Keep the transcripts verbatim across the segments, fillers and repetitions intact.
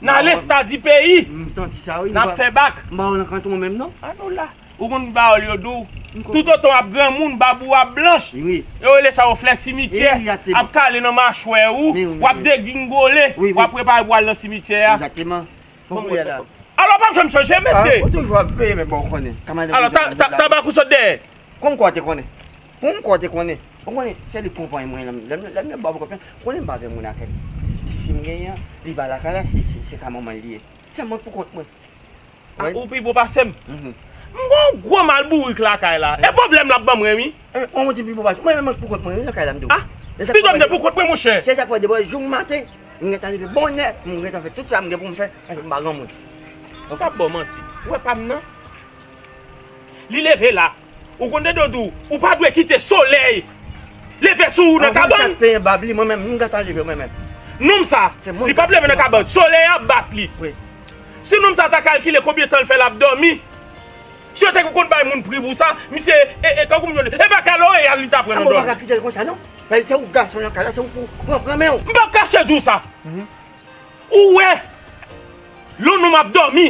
N a lestadi peyi. M santi sa wi. N ap fè bak. M pa wè nan kanton menm non. An nou la. Ou konn pawòl yo di w. Toutotan w ap granmoun, bab ou ap blanch. Wi. Yo rele sa yo flè simityè. Ap kale nan machwè ou. W ap degringole. W ap prepare pou al nan simityè a. Egzakteman. Bon, kounye a la. Alò, w p ap janm chanje, mesye. Ou toujou ap veye, men bon, ou konnen. Alò, tabak ou sot dèyè. Kòm kwa w te konnen? Kòm kwa w te konnen? Ou konnen, se li k konprann mwen, lè m, lè m, lè m ba w konprann. Ou konnen m pa gen moun ak li. Tifi m genyen an, li pa lakay la, se, se, se ka manman l li ye. Se mwen k pou kont mwen. A, ou pi bon pase m. M gon gwo mal bourik lakay la. E pwoblèm l ap ban mwen, wi. Ou di pi bon pase. Mwen menm, mwen k pou kont mwen, wi, lakay la, m di w. A, pito m te pou kont mwen, monchè. Se sa k fè depi jou maten, m gentan leve bonè, m gentan fè tout sa m gen pou m fè, paske m pa granmoun. Ou p ap ba w manti. Ou wè pa m nan? Li leve la. Ou konn de dodou, ou pa dwe kite solèy leve sou ou nan kabann. Anvan l t ap penyen bab li, mwen menm, m gentan leve mwen menm. Nonm sa, li p ap leve nan kabann. Solèy ap bat li. Si nonm sa ta kalkile konbyen tan l fè l ap dòmi, si yo te konn bay moun pri pou sa, misye, e, e, tankou moun yo di, e bakaloreyal li ta pran nan dòmi. Ou pa ka kite l konsa non. Se ou gason nan kay la, se ou pou pran, pran men w. M p ap kache di w sa. Ou wè, lè yon nonm ap dòmi,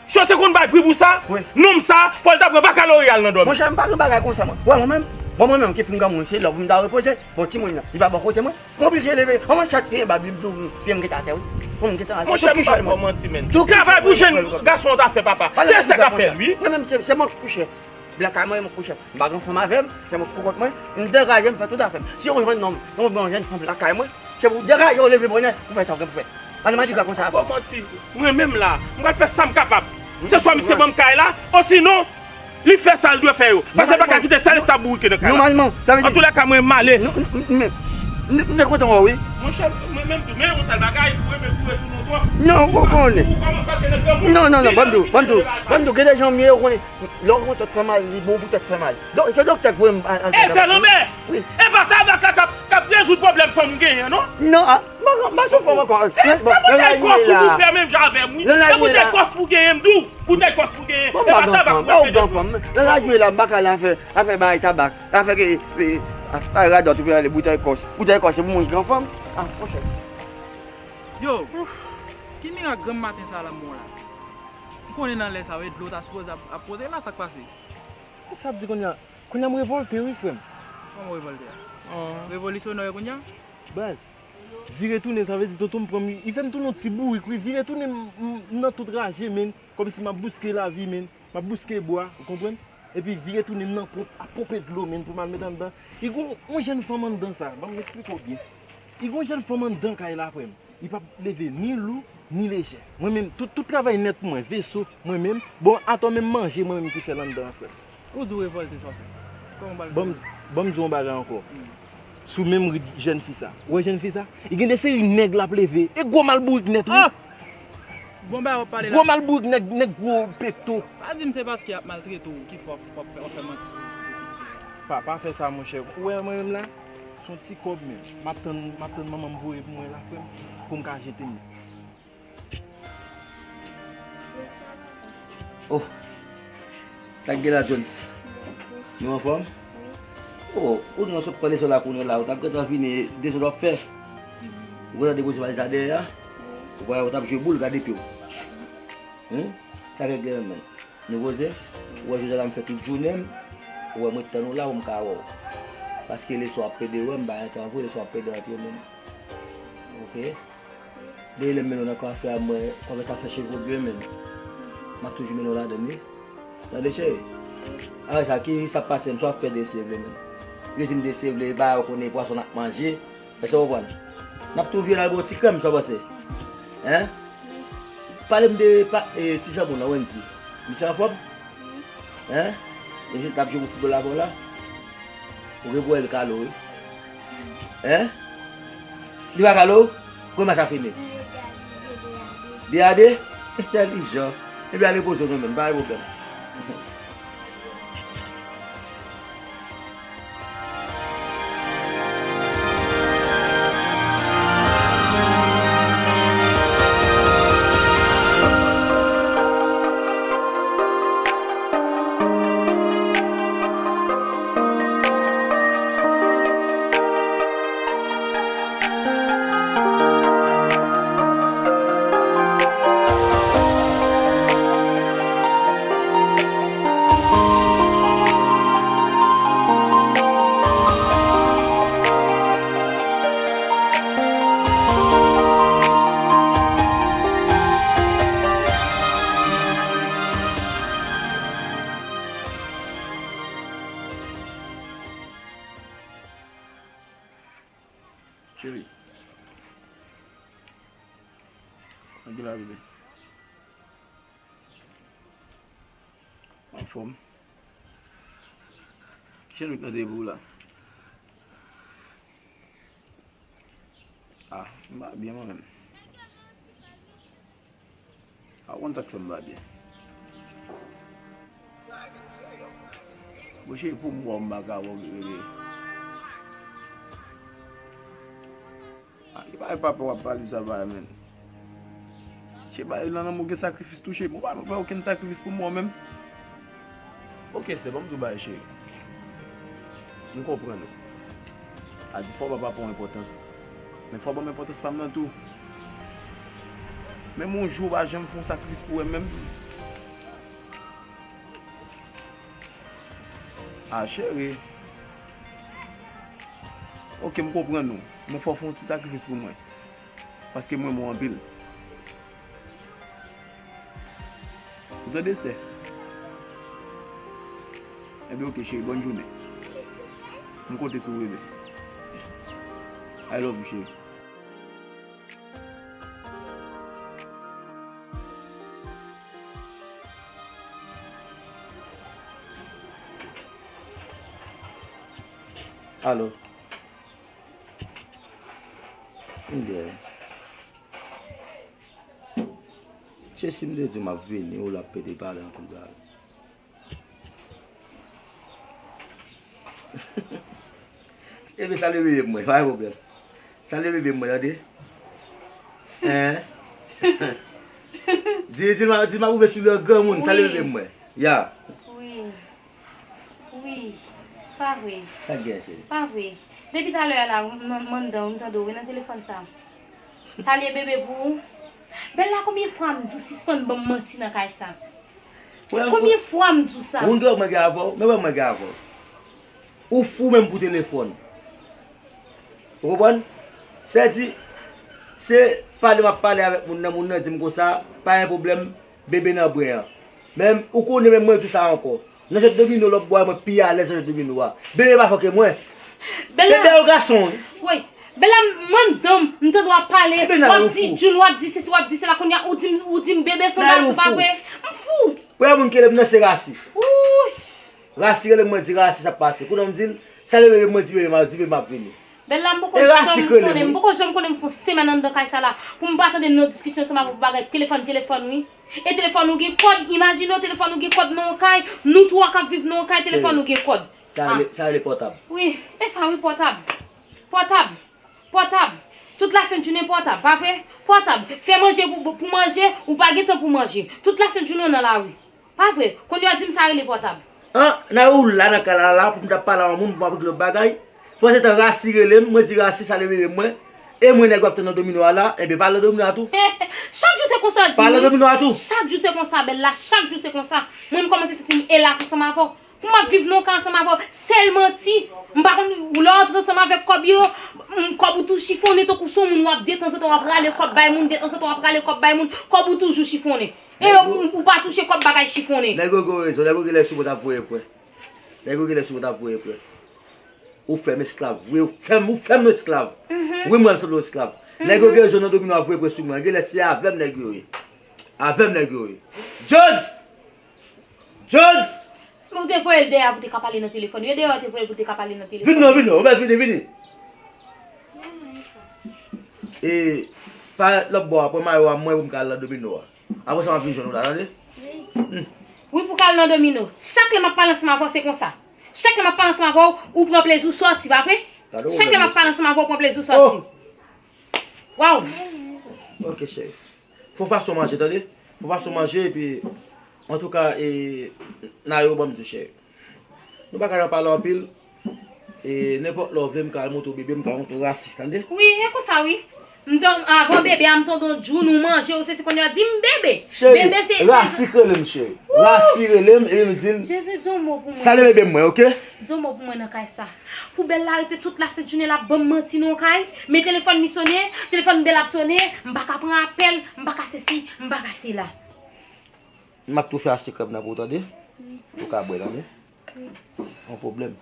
si yo te konn bay pri pou sa, nonm sa, fò l ta pran bakaloreyal nan dòmi. Monchè, m pa gen bagay konsa, mwen. Wè, mwen menm, bon, mwen menm ki fin granmoun, se lè pou m ta repoze. Bon, timoun nan, li pa bò kote mwen. Mwen oblije leve, an mwen chat pye bab li, m tou, pye m gentan atè, wi. Mwen m gentan atè. Monchè, m p ap ba w manti, menn. Travay pou jèn gason an ta fè, papa. Se sa k ap fè l, wi. Mwen menm, se, se mwen k kouche. Blakay mwen, mwen kouche. M pa gen fanm avè m, se mwen k pou kont mwen. M degaje m, fè tout afè m. Si yon jèn nonm, yon, yon jèn fanm lakay mwen, se pou degaje w leve bonè, pou fè sa w gen pou fè. Pa nan madigra konsa avè m. Bon, manti. Mwen menm la, m pral fè sa m kapab. Se swa misye ban m kay la, osinon, li fè sa l dwe fè yo. Paske l pa ka kite sèl sa bourike nan kay la. Nòmalman, sa vle di. Antoulèka, mwen m ale. M te kontan wè w, wi. Monchè, mwen menm tou, men yon sèl bagay, ou renmen kouri tou non twòp. Non, ou konnen. Ou kòmanse antre nan granmoun. Non, non, non, ban m di w, ban m di w, ban m di w, gen de jan m ye, ou konnen. Lè w gen yon tèt fè mal, li bon pou tèt fè mal. Donk, se doktè k voye m al, al fè tèt. Wi. Epa tabak la k ap, k ap rezoud pwoblèm fanm ou genyen, non? Non, a, m pa, m pa sou fanm ankò. Se, se boutèy kòs ou pou fè menm jan avè m, wi. Se boutèy kòs pou genyen, m di w. Boutèy kòs pou genyen. Epa tabak ou ap fè fanm. Nan lajounen la, m pa ka al afè, afè bagay tabak. Afè ke, e, afè radòt ou pral ale boutèy kòs. Boutèy kòs, se pou moun ki anfòm. A, monchè. Yo, ki mirak granm maten sa la m wè w la? M konnen nan lè sa yo, e dlo ta sipoze ap, ap pote la, sa k pase? Sa ap di kounye a? Kounye a m revòlte wi, frè m. Kòman w revòlte a? Revolisyonè w ye kounye a? Baz, vire tounen, sa vle di tonton m pran m, li fè m tounen yon ti bourik wi, vire tounen m, m, m nan tout raje, menn, kòmsi m ap bouske lavi, menn, m ap bouske bwa, ou konprann? Epi vire tounen m nan ponp, ap ponpe dlo, menn, pou m al met anndan. Li gon yon jèn fanm anndan sa, ban m eksplike w byen. Li gon jèn fanm anndan kay la, frè m. Li p ap leve ni lou, ni lejè. Mwen menm, tout, tout travay nèt pou mwen, veso, mwen menm. Bon, atò menm manje, mwen menm ki fè l anndan an, frè m. Ou di w revòlte, sa w fè? Kòman w pral fè? Ban m, Ban m di w yon bagay ankò. Sou menm rit jèn fi sa. Ou wè jèn fi sa? Li gen de seri nèg l ap leve. E gwo malbourik nèt, wi. Ah! Bon bagay w ap pale la. Gwo malbourik nèg, nèg gwo pekto. Pa di m se paske y ap maltrete w ki fè w ap fè, w ap fè manti sou, sou pitit. Pa, pa fè sa, monchè. Ou wè mwen menm la? Se yon ti kòb menm. M ap tann, m ap tann manman m voye pou mwen la, frè m, pou m ka jete m. Oh, sa k gen la, Jones? Nou anfòm? Oh, ou nou sot pran leson la kounye la, ou t ap gentan vini, dezòd w ap fè. Ou gentan depoze valiz la dèyè a? Ou wè, ou t ap jwe boul, gade pye w. Hen? Sa k gen menm? Nou poze? Ou wè, jodi a la m fè tout jounen m, ou wè, mwen tann ou la pou m ka wè w. Paske leson ap pede wè m, bagay tan vre, leson ap pede antre menm. Ok? Dèyè lè m mennen w nan kafe a, mwen, konpè sa fè cheve w byen menm. M ap toujou mennen w ladann, wi. Tande, cheri? Apre sa, ki sa k pase menm? Sa w ap fè de sevle menm? Yo di m de sevle, ba yo konnen pwason n ap manje. Èske w konprann? N ap tou vin al ba w ti krèm, sa w panse? Hen? Pale m de pa, e, ti zanmi w lan, Wendy. Misye anfòm? Hen? Misye t ap jwe pou foutbòl avè w la? Ou gen pou wè l kale w, wi. Hen? Li pa kale w? Kòman sa fini? De a de? Entèlijan. Ebyen, ale poze w nou menm, pa gen pwoblèm. Cheri. Anpil a bebe. Anfòm. Kijan nou t nan depi w la? Ah, m pa byen mwen menm. A konn sa k fè m pa byen. Bon, cheri, pou m wè w, m pa ka wè w, bebe. Ah, ki bagay papa w ap pale m sa, papa, menm? Cheri, nan lanmou gen sakrifis tou, cheri. Bon, pa fè okenn sakrifis pou m wè w menm. Ok, sè, ban m di w bagay, cheri. M konprann ou. A di fò w pa ba m enpòtans. Men fò w ban m enpòtans pa m nan tou. Menm yon jou w pa janm fè yon sakrifis pou wè m menm. A, cheri. Ok, m konprann ou. Men fò w fè yon ti sakrifis pou mwen. Paske m renmen w anpil. Ou tande, Esther? Enben, ok, cheri, bòn jounen. M konte sou ou, bebe. I love you, cheri. Alo. Ebyen. Cheri, si m te di w m ap vini, ou l ap pede pale anpil bagay. Ebyen, salye bebe mwen, pa gen pwoblèm. Salye bebe mwen, tande? Hein? Di, di, di, di m ap rive sou lè granmoun, salye bebe mwen. Ya. Wi. Wi. Pa vre. Sa k gen, cheri? Pa vre. Depi talè a la, m, m anndan, m tande w, wi, nan telefòn sa. Salye bebe pou ou. Bella, konbyen fwa m di w sispann ban m manti nan kay sa? Konbyen fwa m di w sa? Ou gen mwen gen avè w, men mwen gen avè w. Ou fou menm pou telefòn. Ou konprann? Sèdi, se pale m ap pale avèk moun nan, moun nan di m konsa, pa gen pwoblèm, bebe nan bren an. Men ou konnen menm mwen di w sa ankò. Nan jwèt domino lòt bò a, mwen pi alèz nan jwèt domino a. Bebe pa fò ke mwen. Bebe yon gason, wi. Wi. Bella, m anndan, m tande w ap pale, w ap di June, w ap di sesi, w ap di sela, kounye a ou di m, ou di m bebe se yon gason, pa vre? M fou. Premye moun ki rele m nan se Rasi. Wouch. Rasi rele m, mwen di Rasi sa k pase. Kounye a m di l, Salye bebe m, mwen di bebe m, di bebe m ap vini. Bella, m poko janm konnen, m poko janm konnen m fè yon semèn anndan kay sa la pou m pa tande n nan diskisyon ansanm avè w pou bagay telefòn, telefòn wi. E telefòn ou gen kòd, imajine w, telefòn ou gen kòd nan yon kay, nou twa k ap viv nan yon kay, telefòn ou gen kòd. Sa rele, sa rele pòtab. Wi, e sa wi, pòtab. Pòtab. Pòtab. Tout lasent jounen pòtab, pa vre? Pòtab. Fè manje pou, pou manje, ou pa gen tan pou manje. Tout lasent jounen w nan lari. Pa vre? Kounye a w di m sa rele pòtab. An, nan ou la nan kay la la pou m t ap pale a yon moun pou m ap regle yon bagay. Pandan se tan Rasi rele m, mwen di Rasi salye bebe mwen. E mwen nèg w ap tann nan domino a la, enben pale nan domino a tou. Chak jou se konsa w di m. Pale nan domino a tou. Chak jou se konsa, Bella, chak jou se konsa. Mwen m kòmanse santi m elas ansanm avè w. Pou m ap viv nan yon kay ansanm avè w, sèl manti. M pa konn, lè w antre ansanm avèk kòb yo, m, kòb ou tou chifonnen tankou se yon moun w ap detanzantan w ap rale kòb bay moun, detanzantan w ap rale kòb bay moun, kòb ou toujou chifonnen. E ou, ou pa touche kòb bagay chifonnen. Nèg yo gen rezon, nèg yo genlè sou mwen t ap voye pwen. Nèg yo genlè sou mwen t ap voye pwen. Ou fè m esklav, wi, ou fè m, ou fè m esklav. Wi, mwen, m sanble yon esklav. Nèg yo gen rezon nan domino ap voye pwen sou mwen. Genlè se avè m nèg yo ye. Avè m nèg yo ye. Jones! Jones! Men ou te voye l dèyè pou te ka pale nan telefòn. E dèyè ou te voye l pou te ka pale nan telefòn. Vin non, vin non, ou mèt vini, vini. E, pa lòt bò a, pran mayo a mwen pou m ka al nan domino a. Apre sa, m ap vin jwenn ou la, tande? Wi, pou k al nan domino. Chak lè m ap pale ansanm avè w, se konsa. Chak lè m ap pale ansanm avè w, ou pran plezi w sòti, pa vre? Chak lè m ap pale ansanm avè w, ou pran plezi w sòti. Waw! Ok, cheri. Fò fason manje, tande? Fò fason manje, epi, antouka, e, Nayo, ban m di w, cheri. Nou pa ka nan pale anpil. E, nenpòt lè w vle, m ka al montre w bebe, m ka montre w Rasi, tande? Wi, e konsa, wi. M tann, avan bebe a, m tande w di w nou manje, ou se si kounye a di m bebe. Cheri, bebe se, se Rasi k rele m, cheri. Rasi rele m, epi m di l, Jezi, di yon mo pou mwen. Salye bebe mwen, ok? Di yon mo pou mwen nan kay sa. Pou Bella rete tout lasent jounen l ap ban m manti nan yon kay, men telefòn li sonnen, telefòn Bella ap sonnen, m pa ka pran apèl, m pa ka sesi, m pa ka sela. M ap tou fè achte krèm nan pou ou, tande? Ou ka bwè, tande? Yon pwoblèm.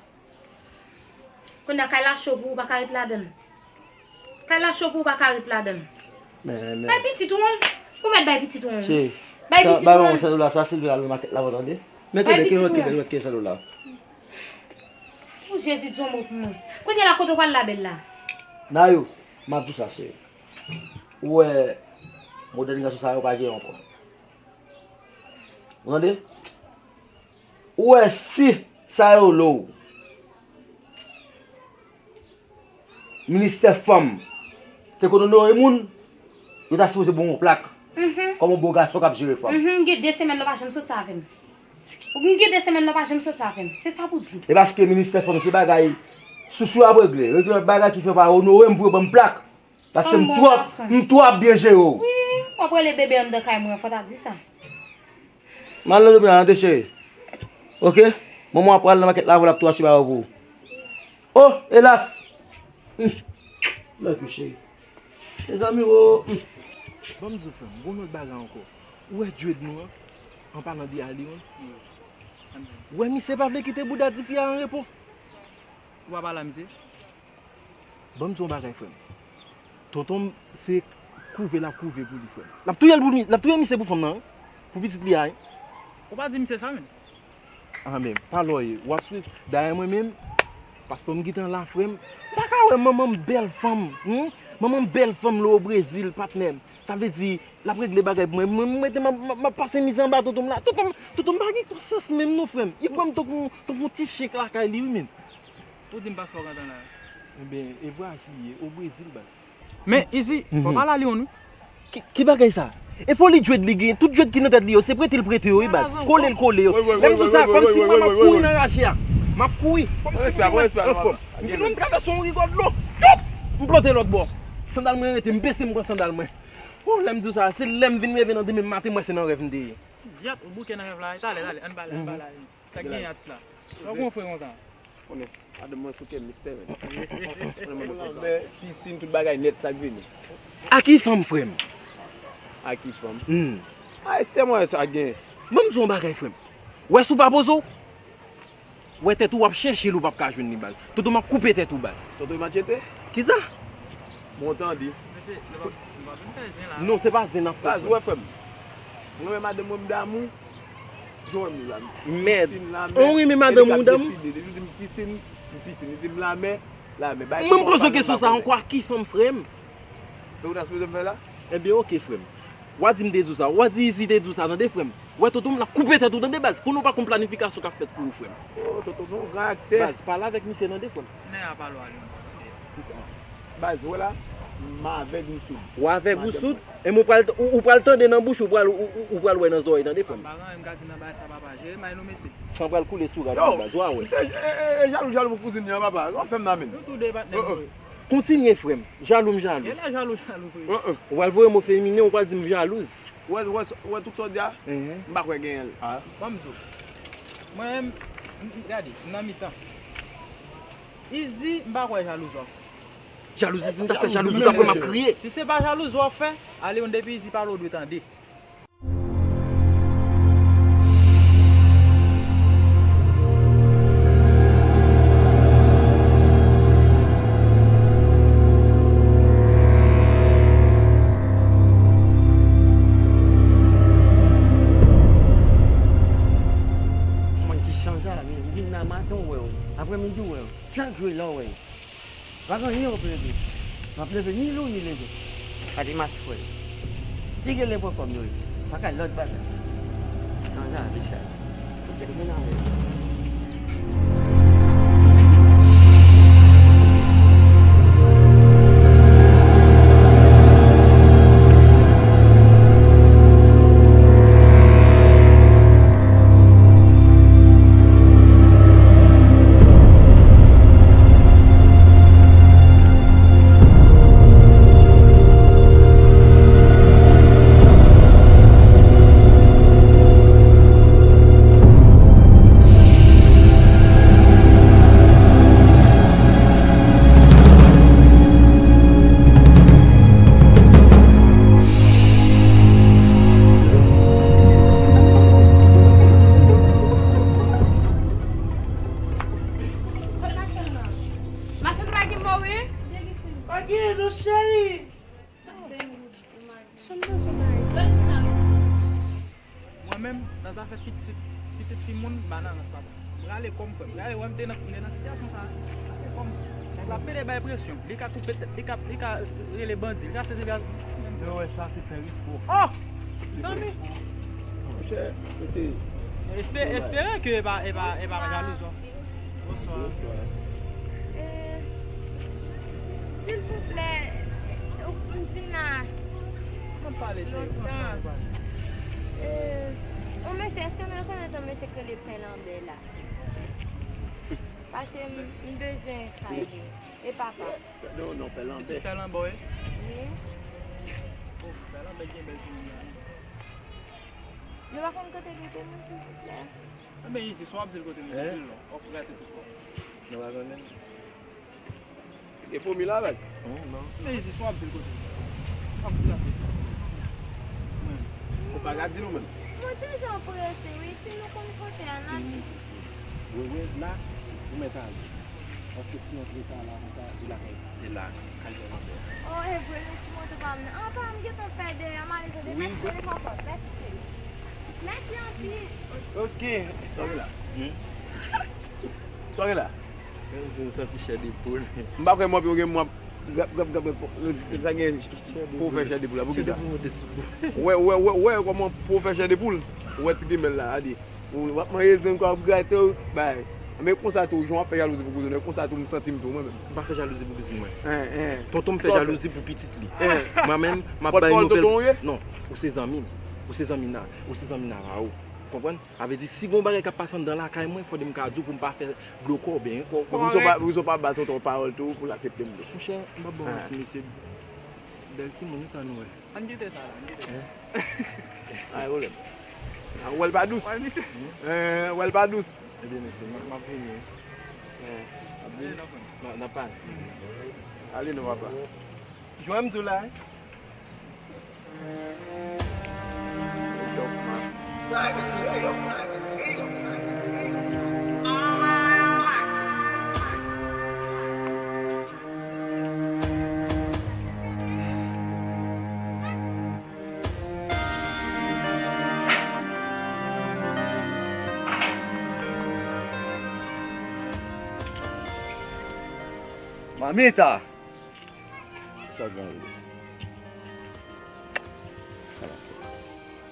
Kounye a kay la cho pou ou pa ka ret ladan l. Kay la cho pou ou pa ka ret ladan l. Men, men. Bay pitit ou an. Ou mèt bay pitit ou an. Cheri, bay pitit ou an. Bay sa, bay mwen san dola sa, Silvi al nan makèt la, tande? Mete men, ki mwen ki sa dola. Ou Jezi, di yon mo pou mwen. Kounye a la, kote w pral la, Bella? Nayo, m ap di w sa, cheri. Ou wè, modèn gason sa yo pa gen ankò. Ou tande? Ou wè si sa yo lo w. Ministè fanm te konn onore moun, yo ta sipoze ba w yon plak. Kòm yon bon gason k ap jere fanm. Gen de semèn lè w pa janm soti avè m. Ou gen de semèn lè w pa janm soti avè m. Se sa pou di. E paske ministè fanm se bagay sousou y ap regle. Regle lòt bagay ki fè yo pa onore m pou yo ban m plak. Paske m twò, m twò ap byen jere w. Wi, w ap rele bebe anndan kay mwen, fò w ta di sa. M al nan domino a, tande cheri. Ok? Manman w ap pral nan makèt la avè w, l ap tou achte bagay pou ou. Oh, elas! Humm. Love you, cheri. Mezanmi, oh. Humm. Ban m di w, frè m, gon lòt bagay ankò. Ou wè dread nou an? An palan de Aliron. Ou wè misye pa vle kite bouda tifi a an repo. Ou pa pale a misye? Ban m di w yon bagay, frè m. Tonton m, se kouve l ap kouve pou li, frè m. L ap touye l pou mi-, l ap touye misye pou fanm nan, wi. Pou pitit li a, wi. Ou pa di misye sa, menm. Ah, men, pa lòye. W ap swiv. Dayè, mwen menm, paske m gentan la, frè m. M pa ka wè manman m bèl fanm, hmm? Manman m bèl fanm lo o Brezil, patnè m. Sa vle di, l ap regle bagay pou mwen. Mwen, mwen, m ap, m ap, m ap pase mizè anba tonton m la. Tonton m, tonton m pa gen konsyans menm non, frè m. Li pran m tankou, tankou yon ti chen k lakay li, wi, menm. Ou di m paspò w gentan la. Enben, e vwayaj li ye, o Brezil, baz. Men, izi, fò w pale a Leon, wi. Ki, ki bagay sa? E foli dread li gen, tout dread ki nan tèt li yo, se prete l prete yo, wi, baz. Kole l kole yo. Lè m di w sa, kòmsi mwen m ap kouri nan raje a. M ap kouri, kòmsi m te mwen anfòm. M fin menm travèse yon rigò dlo. Tchoup! M plote lòt bò. Sandal mwen rete, m bese, m pran sandal mwen. Oh, lè m di w sa, se lè m vin leve nan demen maten, m wè se nan rèv m te ye. Yap, ou bouke nan rèv la, talè, talè, ann pale, ann pale. Sa k genyen atis la? Sa w gon frè konsa? Konnen, madanm mwen sou kè m, mistè, men. Konnen mwen kontan. Lanmè, pisin, tout bagay nèt, sa k vini? A ki fanm, frè m? A ki fanm? Hmm. A, Estè, mwen, sa k genyen? Ban m di w yon bagay, frè m. Wè si w pa poze w. Wè tèt ou, w ap chèche l, ou p ap ka jwenn li, baz. Tonton m ap koupe tèt ou, baz. Tonton Machete? Kisa? Bon, tande. Mesye, nou pa, nou pa vin fè zen la. Non, se pa zen n ap fè, frè m. Baz, ou wè, frè m. Mwen renmen madanm mwen, m damou. Jan w wè m la. Mèd. Pisin la, mèd. Ou renmen madanm ou, damou? Depi l ap deside, depi l di m pisin, Pisin, li di m lanmè, lanmè. Mwen, m poze w kesyon sa ankò, a ki fanm, frè m? Sa w ta sipoze m fè la? Ebyen, oke, frè m. W a di m te di w sa. W a di Izi te di w sa, tande, frè m. W a tonton m la koupe tèt ou, tande, baz. Konnen w pa konn planifikasyon k ap fèt pou ou, frè m. Oh, tonton, se yon gran aktè. Baz, pale avèk misye, tande, frè m. Si nèg a pale w ale yon kote. Kisa? Baz, wè la, m avèg m soud. W avèg ou soud? E mwen pral, ou, ou pral tande nan bouch, ou pral, ou, ou, ou pral wè nan zòrèy, tande, frè m. M pa gen anyen m ka di nan bagay sa, papa. Jere may nou, mesye. San pral koule sou rad mwen, baz, w a wè. Yo, misye, e, e, e, jalou, jalou pou kouzin li an, papa. Ou fè m nan men. Nou tou de patnè nou ye. Kontinye, frè m. Jalou m jalou. Genlè jalou, jalou, frè. Ou pral voye mo feminen, ou pral di m jalouz. Ou wè, ou wè, ou wè tout sa w di a? M pa kwè genyen l. Ban m di w. Mwen menm, m, m, gade, m nan mitan. Izi, m pa kwè jalouzi w ap fè. Jalouzi, si m ta fè jalouzi, ou ta kwè m ap kriye. Si se pa jalouzi w ap fè, ale yon depi Izi pale w dwe tande. Mwen ki chanje a, vin nan maten w wè w, aprèmidi w wè w, chak jou e lè w wè yo. Pa gen anyen w ap regle. W ap leve ni lou ni leve. Gade match frè. Si gen lè pran kòb yo, pa ka lòt bagay. Chanje a, Richard. Ou te vin avè l. Machann pa gen mò wi. Pa gen non cheri. Mwen menm, nan zafè pitit, pitit fi moun, m pa nan rans papa. M rale kò m frè m. Rale wè m te nan, m te nan sitiyasyon sa a. Rale kò m. Nèg la pede bay presyon. Li ka koupe tèt, li ka, li ka rele bandi, li ka sezi gaz. Yo wè sa se fè risk. Oh! Zanmi! Monchè, mesye. Espe-, espere ke e pa, e pa, e pa jalouz w. Bonswa. Bonswa. Eh, silvouplè, m vin la. Ann pale, cheri, pran san ou pale. Eh, yon mesye, èske nou rekonèt yon mesye ki rele Pè Lanbè la, silvouplè? Paske m, m bezwen pale. E papa? Non, non, Pè Lanbè. Pitit Pè Lanbè w ye? Wi. Oh, Pè Lanbè gen bèl timoun la wi. Nou pa konn kote l rete non, silvouplè. Enben, Izi, si w ap di l kote l rete, di l non. W ap rate tout kò w. Nou pa konnen. E fomi la, baz? Non, non. Men Izi, si w ap di l kote l rete, w ap rate tout kò w. Ou pa ka di l ou menm? Mwen te jan prese, wi. Si nou konn kote a, n a di. Wi, wi, la, ou mèt ale. Paske ti antre sa la, konsa, e lakay, e la, kay Pè Lanbè. Oh, e vre, men ti moto pa m nan. Ah, pa m gentan fè dèyè, m ale tande. Mèsi, tande papa. Mèsi, cheri. Mèsi anpil. Ok. Sa w gen la? Hmm? Sa w gen la? Mwen santi chè de poul. M pa kwè mwen pi w gen mwen grap, grap, grap, grap. Sa gen pou w fè chè de poul la, poukisa? Chè de poul monte sou kou. Wè, wè, wè, wè kòman pou w fè chè de poul. Ou wè ti gimèl la, gade. Ou w ap manje zeng, w ap grate w, bay. Men konsa tou, jan w ap fè jalouzi pou kouzin w, konsa tou m santi m tou, mwen menm. M pa fè jalouzi pou kouzin mwen. Tonton m fè jalouzi pou pitit li. Mwen menm, m ap bay nouvèl. Non, ou se zanmi m. Ou se zanmi na, ou se zanmi na Raoul. Konprann? Sa vle di, si gon bagay k ap pase anndan lakay mwen, fòk m ka di w pou m pa fè blo kò w, benyen kò w. Pou m pa, pou m pa ba tonton pawòl tou, pou l aksepte m tou. Monchè, m p ap ba w manti, mesye. Bèl timoun, sa nou wè. Ann kite sa la, ann kite sa. Ay, pwoblèm. A, ou wè l pa dous. Wè misye. An, ou wè l pa dous. Ebyen, mesye, m ap, m ap vini wi. N ap vini. N ap, n ap pale. Ale non, papa. Jwenn m di w la wi. Mamita! Sa w gen rele?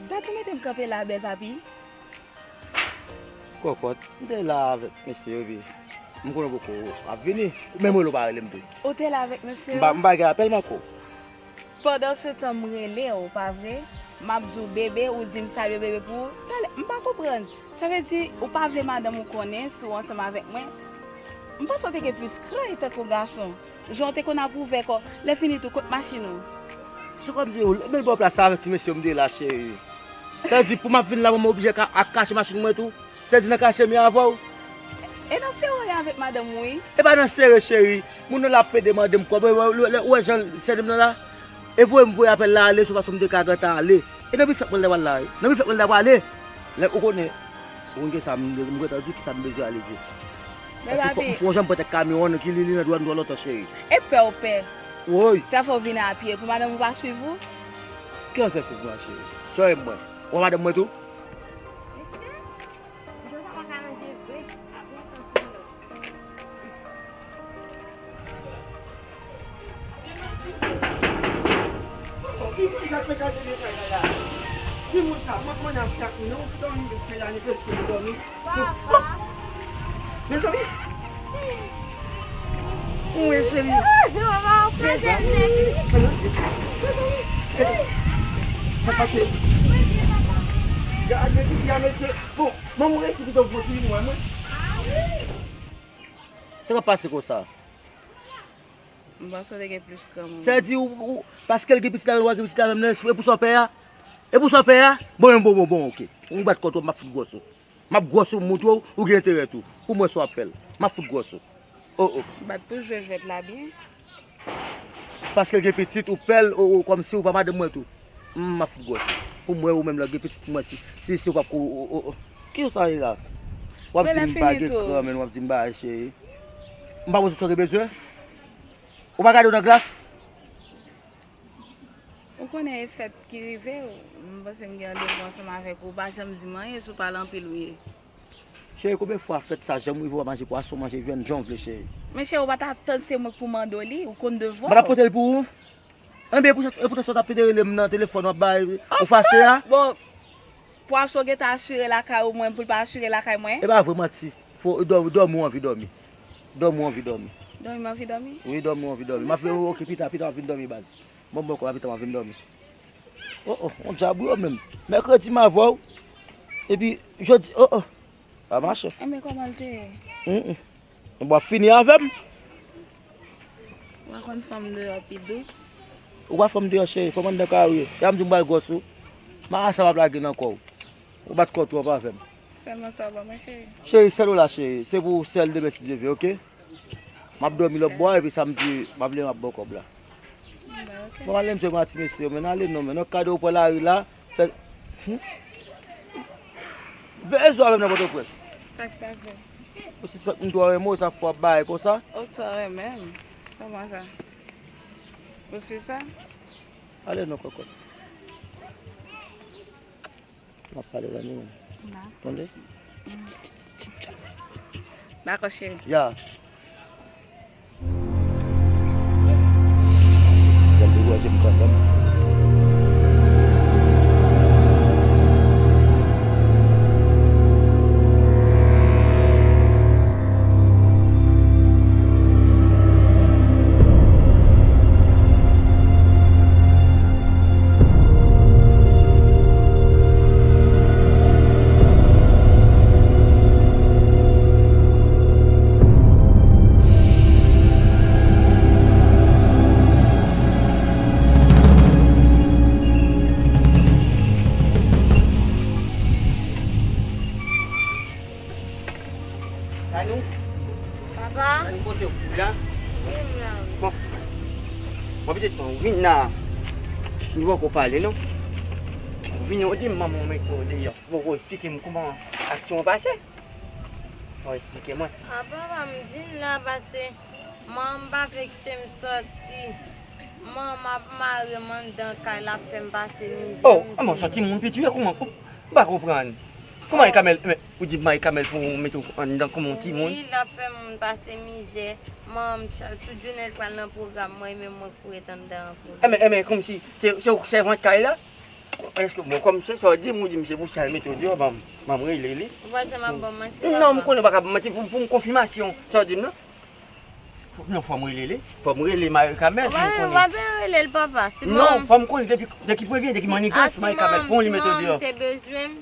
Gad ou mete m kanpe la, bèl papi. Kòkòt, m te la avèk mesye yo, epi m konnen w poko ap vini. Ou menm rele w pa rele m tou. Ou te la avèk mesye yo? M pa, m pa gen apèl m ankò. Pandan se tan m rele w, pa vre? M ap di w bebe, ou di m salye bebe pou ou. Talè, m pa konprann. Sa vle di ou pa vle madanm ou konnen si w ansanm avèk mwen? M panse w te gen plis kran tankou gason. Jan w te konn ap ouvè kò w, lè fini tou, kot machin ou? Se kòmsi w menm bò plas sa avèk ti mesye yo m te la, cheri. Sa vle di pou m ap vin la, mwen m oblije ka, ap kache machin mwen tou? Sa vle di nan kache m ye avè w? E nan sere w ye avèk madanm ou, wi. E pa nan sere, cheri. Moun nan la ap pede mande m kòb. Ou wè, ou wè, ou wè jan l sède m nan la? E voye m voye apèl la ale, se fason m te ka gentan ale. E nan bifèk mwen l ta pral la, wi. Nan bifèk mwen l ta prale. Lè ou konnen, ou konn kisa m, m gentan di kisa m bezwen ale di. Paske fò m fè yon jan m pran tèt kamyon an, ki li, li nan dwèt m twò lontan, cheri. E pè w pè. Woy. Sa fè w vin a pye pou madanm ou pa swiv ou? Ki an fè swiv mwen, cheri? Sòy mwen. Ou wè madanm mwen tou? Mesye, m sa pa ka ranje vre. Ap gen tan sou lòt. Ki moun k ap fè gade de kay la la? Ki moun sa? Mwen konnen ap fè ak nou, nou dòmi de kay la, nou prèske dòmi. Papa. Mezanmi. Mwen cheri. Papa, ou kraze m nèt, wi. Mezanmi. Gade, gade, gade, mesye. Bon, manman resi pito pou ti mwen, mwen. Sa k ap pase konsa? M panse w te gen plis kran, manman. Sa di ou, ou, paske l gen pitit avè m, ou pa gen pitit avè m nan, e pou sa w pè a? E pou sa w pè a? Bon, bon, bon, bon, ok. Ou bat kò twòp, m ap fout gwòs ou. M ap gwòs ou, m montre w, ou gen enterè tou. Pou m wè si w ap fè l. M ap fout gwòs ou. Oh, oh. Bat pou jwe jwèt la byen. Paske l gen pitit, ou pè l, oh, oh, kòmsi ou pa madanm mwen tou. M ap fout gwòs ou. Pou m wè ou menm lè w gen pitit pou mwen, si, si, si w p ap ko, oh, oh, oh. Ki sa ye la? W ap di m pa gen kran, men w ap di m bagay, cheri. M pa poze sa w te bezwen? Ou pa gade w nan glas? Ou konnen e fèt ki rive, m panse m gen randevou ansanm avèk ou, ou pa janm di m anyen, sou pale anpil ou ye. Cheri, konbyen fwa fèt sa, janm rive w ap manje pwason, manje vyann, jan w vle, cheri. Men cheri, ou pa t atann se mwen k pou mande w li, ou konn devwa w. M pa t ap pote l pou ou? Enben, epoutan, epoutan sa w t ap pede rele m nan telefòn, w ap bay, ou fache a? Bon, pwason gentan asire lakay ou, mwen pou l pa asire lakay mwen? E pa vre, manti. Fo, dò-, dòmi w anvi dòmi. Dòmi w anvi dòmi. Dòmi m anvi dòmi? Wi, dòmi w anvi dòmi. M ap fè, ok, pita, pita w ap vin dòmi, baz. Bon, bon, kòman pita w ap vin dòmi? Oh, oh, on djab wi ou menm. Mèkredi m avè w. Epi, jodi, oh, oh. Pa mache. Enben, kòman l te ye? Mm, mm. Bon, w ap fini avè m. Ou pa konn fanm deyò pi dous? Ou pa fanm deyò, cheri, fanm anndan kare. Ya m di m pral gwòs ou. Marasa p ap lage nan kò w. Ou bat kò twòp avè m. Sèlman sa w ban mwen, cheri. Cheri, sèl ou la, cheri. Se pou sèl demen, si Dye vle, ok? M ap dòmi lòt bò a, epi samdi, m ap leve, m ap ba w kòb la. Bon, ok. Bon, ale m jwe ak ti mesye yo, men ale non, men nan kad ou pran lari la, fè, hmm? Veye zo avè m nan Pòtoprens. Sa k ta fè? Ou sispèk m twò renmen w, sa fè w ap bagay konsa? Ou twò renmen m? Kòman sa? Ou si sa? Ale non, kòkòt. M ap pale w la, non. Tande? Dakò, cheri. Ya. Gade dekouraje m kanmenm. Tanou? Papa? Tanou, kote w la? Wi, m la, wi. Bon. Bon, pitit mwen, ou vin la. Nou poko pale, non? Ou vin, ou di m manman w mete w deyò. Ou poko eksplike m kòman aksyon an pase? Bon, eksplike mwen. A, papa, m vin la pase manman m pa vle kite m sòti. Manman m ap mare m anndan kay la, ap fè m pase mizè. Oh, mizè. Bon, sòti moun piti, kòman? M pa konprann. Kòman Marie Carmelle, men, ou di Marie Carmelle pou mete w anndan kòman yon timoun? Wi, l ap fè moun pase mizè. Mwen, m cha-, tout jounen l pral nan pwogram, mwen menm mwen k pou ret anndan an pou li. Enben, enben, kòmsi se, se ou k sèvant kay la? Èske, bon, kòm se sa w di m, ou di m se pou sa l mete w deyò, ban m, ban m rele li. Ou panse m ap ba w manti, papa? Non, m konnen w pa ka ban m manti pou, pou m konfimasyon sa w di m nan. Non, fò m rele li. Fò m rele Marie Carmelle pou m konnen. Ou pa, ou pa bezwen rele l, papa. Si manman m, non, fò m konnen depi, de ki premye, de ki mannigans Marie Carmelle pou li mete w deyò. Si manman m te bezwen m,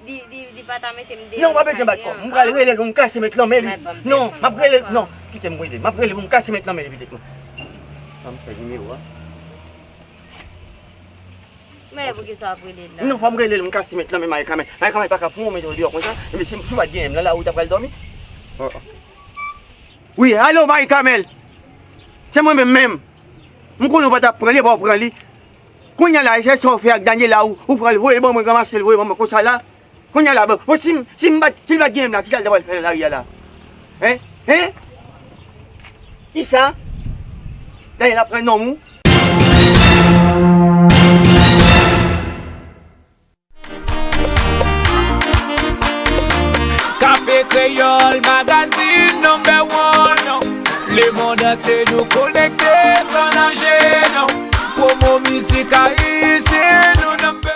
li, li, li pa ta mete m deyò nan kay an. Non, ou pa bezwen bat kò. M pral rele l pou m kase met nan men li. Non, m ap rele l. Non, kite m rele l. M ap rele l pou m kase met nan men li pitit mwen. Ban m fè nimewo a. Men poukisa w ap rele l la? Non, fò m rele l, m kase met nan men Marie Carmelle. Marie Carmelle pa ka pran w mete w deyò konsa. Ebyen, si, si w pa t genyen m nan lari, ou ta pral dòmi? Oh, oh. Wi, alo, Marie Carmelle. Se mwen menm menm. M konnen w pa t ap pran li, epa w pran li. Kounye a la, se sa w fè ak Daniela, ou, ou pran l, voye l ban mwen, ranmase l, voye l ban mwen konsa la. Kounye a la, bon, bon, si m, si m pa t, si l pa t genyen m la, kisa l ta pral fè nan lari a la? Hein? Hein? Kisa? Daniela pran nonm ou? Kafe Kreyòl, magazine number one. Lemonn antye nou konekte san nanje, non. Pwomo mizik ayisyen, nou number